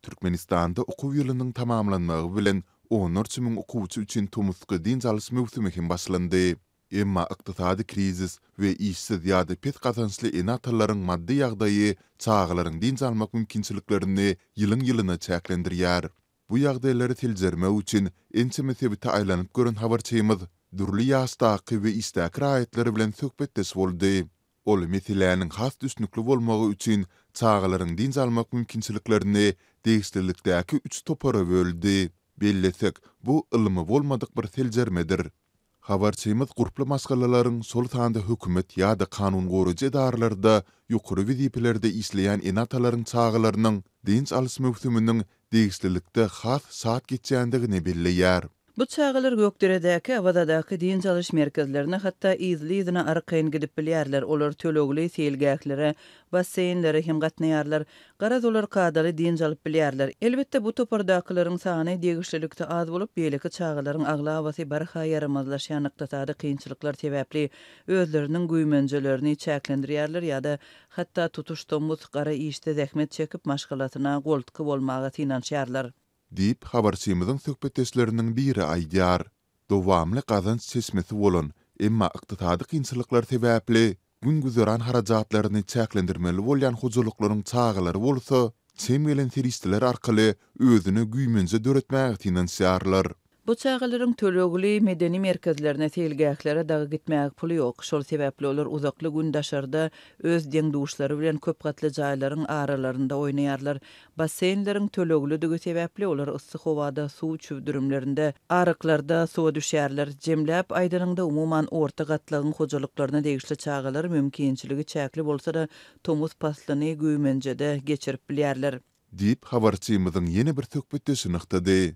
Türkmenistanda okuw ýylynyň tamamlanmagy bilen onlarça müň okuwçy üçin tomusky dynç alyş möwsümi hem başlandy. Emma ykdysady krizis we işsiz ýa-da pes gazançly ene-atalaryň maddy ýagdaýy çagalaryň dynç almak mümkinçiliklerini ýylyň-ýylyna çäklendirýär. Bu ýagdaýlary seljermek üçin ençeme sebite aýlanyp gören habarçymyz dürli ýaşdaky we işdäki raýatlar bilen söhbetdeş boldy. Ol meseläniň has düşnükli bolmagy üçin çagalaryň dynç almak mümkinçiliklerini degişlilikdäki üç topara böldi. Bellesek, bu ylmy bolmadyk bir seljermedir. Habarçymyz gurply maşgalalaryň, şol sanda hökümet ýa-da kanun goraýjy edaralarda ýokary wezipelerde işleýän ene-atalaryň çagalarynyň dynç alyş möwsüminiň degişlilikde has şat geçýändigini belleýär. Bu çagalar Gökderedäki, Awazadaky dynç alyş merkezlerine hatda yzly-yzyna arkaýyn gidip bilýärler, olar tölegli seýilgählere, basseýnlere hem gatnaýarlar. Garaz, olar kadaly dynç alyp bilýärler. Elbetde, bu topardakylaryň sany degişlilikde az bolup, beýleki çagalaryň aglabasy barha ýaramazlaşýan ykdysady kynçylyklar sebäpli özleriniň güýmenjelerini çäklendirýärler ýa-da hatda tutuş tomus gara işde zähmet çekip, maşgalasyna goltgy bolmaga synanyşýarlar. Diýip, habarçymyzyň söhbetdeşleriniň biri aýdýar. Dowamly gazanç çeşmesi bolan, emma ykdysady kynçylyklar sebäpli gün-güzeran harajatlaryny çäklendirmeli bolýan hojalyklaryň çagalary bolsa, çem gelen serişdeler arkaly özüne güýmenje döretmäge synanyşýarlar. Bu çagalaryň tölegli medeni merkezlerine, seýilgählere dagy gitmäge puly ýok. Şol sebäpli olar uzakly gün daşarda öz deň-duşlary bilen köp gatly jaýlaryň aralarynda oýnaýarlar. Basseýnleriň töleglidigi sebäpli olar yssy howada suw çüwdürimlerinde, aryklarda suwa düşýärler. Jemläp aýdanyňda, umuman, orta gatlagyň hojalyklaryna degişli çagalar mümkinçiligi çäkli bolsa-da, tomus paslyny güýmenjede geçirip bilýärler. Diýip, habarçymyzyň ýene bir söhbetdeşi nygtady.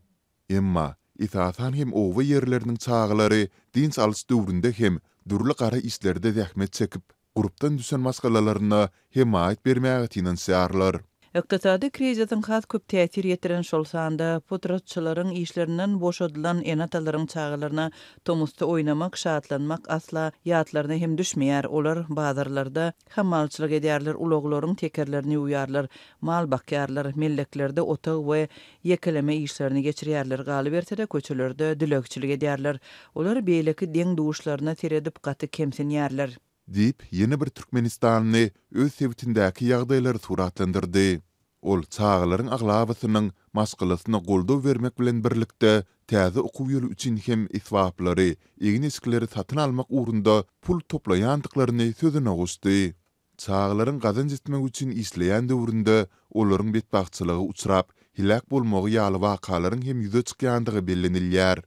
Emma, esasan hem oba ýerleriniň çagalary dynç alyş döwründe hem dürli gara işlerde zähmet çekip, gurpdan düşen maşgalalaryna hemaýat bermäge synanyşýarlar. Ykdysady krizisiň has köp täsir ýetiren, şol sanda potratçylaryň işlerinden boşadylan ene-atalaryň çagalaryna tomusda oýnamak, şatlanmak asla ýatlaryna hem düşmeýär. Olar bazarlarda hammalçylyk edýärler, ulaglaryň tekerlerini ýuwýarlar, mal bakýarlar, melleklerde otag we ýekeleme işlerini geçirýärler, galyberse-de köçelerde dilegçilik edýärler. Olar beýleki deň-duşlaryna seredip gaty kemsinýärler. Diýip, ýene bir türkmenistanly öz sebitindäki ýagdaýlary suratlandyrdy. Ol çagalaryň aglabasynyň maşgalasyna goldaw bermek bilen birlikde, täze okuw ýyly üçin hem esbaplary, egin-eşikleri satyn almak ugrunda pul toplaýandyklaryny sözüne goşdy. Çagalaryň gazanç etmek üçin işleýän döwründe olaryň betbagtçylyga uçrap, heläk bolmagy ýaly wakalaryň hem ýüze çykýandygy bellenilýär.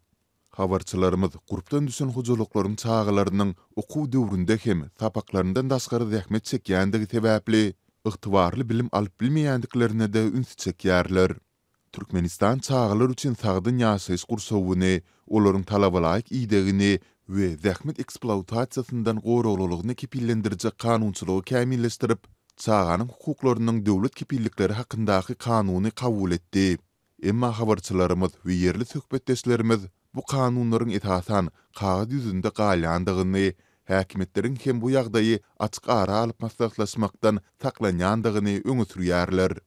Habarçylarymyz gurpdan düşen hojalyklaryň çagalarynyň okuw döwründe hem sapaklaryndan daşgary zähmet çekýändigi sebäpli, ygtybarly bilim alyp bilmeýändiklerine-de ünsi çekýärler. Türkmenistan çagalar üçin sagdyn ýaşaýyş gurşawyny, olaryň talabalaýyk idegini we zähmet ekspluatasiýasyndan goraglylygyny kepillendirjek kanunçylygy kämilleşdirip, Çaganyň hukuklarynyň döwlet kepillikleri hakyndaky kanuny kabul etdi. Emma habarçylarymyz we ýerli söhbetdeşlerimiz bu kanunlaryň esasan kagyz ýüzünde galýandygyny, häkimiýetleriň hem bu ýagdaýy açyk ara alyp maslahatlaşmakdan saklanýandygyny öňe sürýärler.